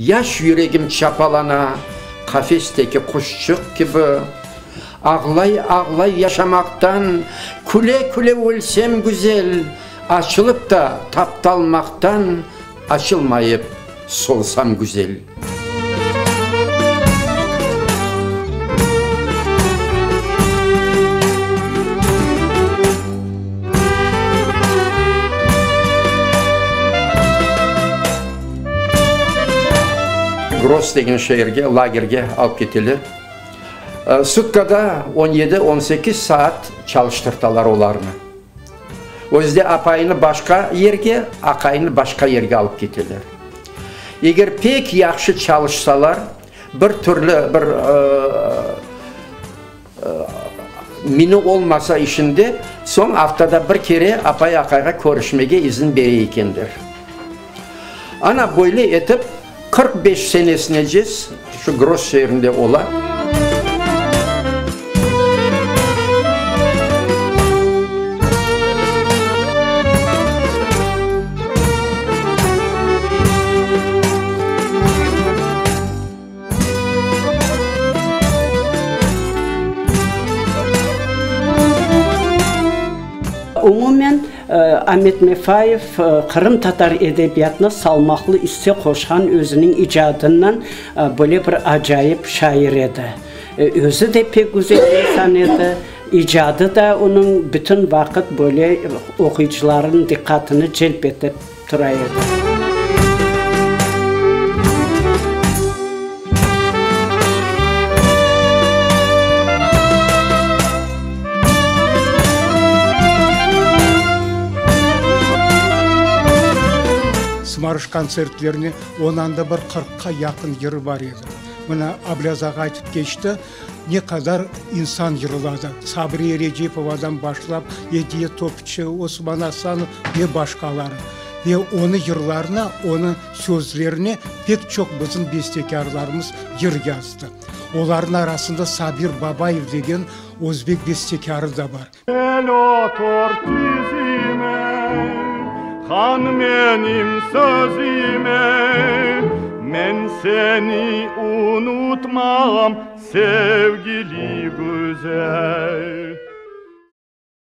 Yaş yüregim çapalana, qafesteki quşçıq kibi. Ağlay-ağlay yaşamaqtan, küle-küle ölsem güzel, Açılıp da taptalmaqtan, açılmayıp solsam güzel. Gross degen şeerge, lagerge alıp keteler. Sutkada on yedi, on sekiz saat çalıştırtalar olarnı. Özü de apayını başqa yerge, aqayını başqa yerge alıp keteler. Eger pek yahşı çalışsalar, bir türlü bir mini olmasa işinde, soñ aftada bir kere apay-aqayğa körüşmege izin bere ekenler. Ana, böyle etip, 45 senesinece şu Gross şeerinde ola. Umumen, Amet Mefayev qırımtatar edebiyatına salmaqlı isse qoşqan özüniñ icadınnen böyle bir acayip şair edi. Özü de pek güzel insan edi, icadı da onıñ bütün vaqıt böyle oquyıcılarnıñ diqqatını celp etip tura edi. Sımarış kontsertlerine ondan da bir qırqqa yaqın yırı bar edi. Mına Ablâz ağa aytıp keçti, ne qadar insan yırladı, Sabriye Recepovadan başlap, Ediye Topçı, Osman Asanov ve başqaları. Ve onı yırlarına, onı sözlerine pek çoq bizim bestekârlarımız yır yazdı. Olarnıñ arasında Sabir Babayev degen özbek bestekârı da bar. Kel otur tizime, qan menim sözüme, Men seni unutmam, sevgili güzel.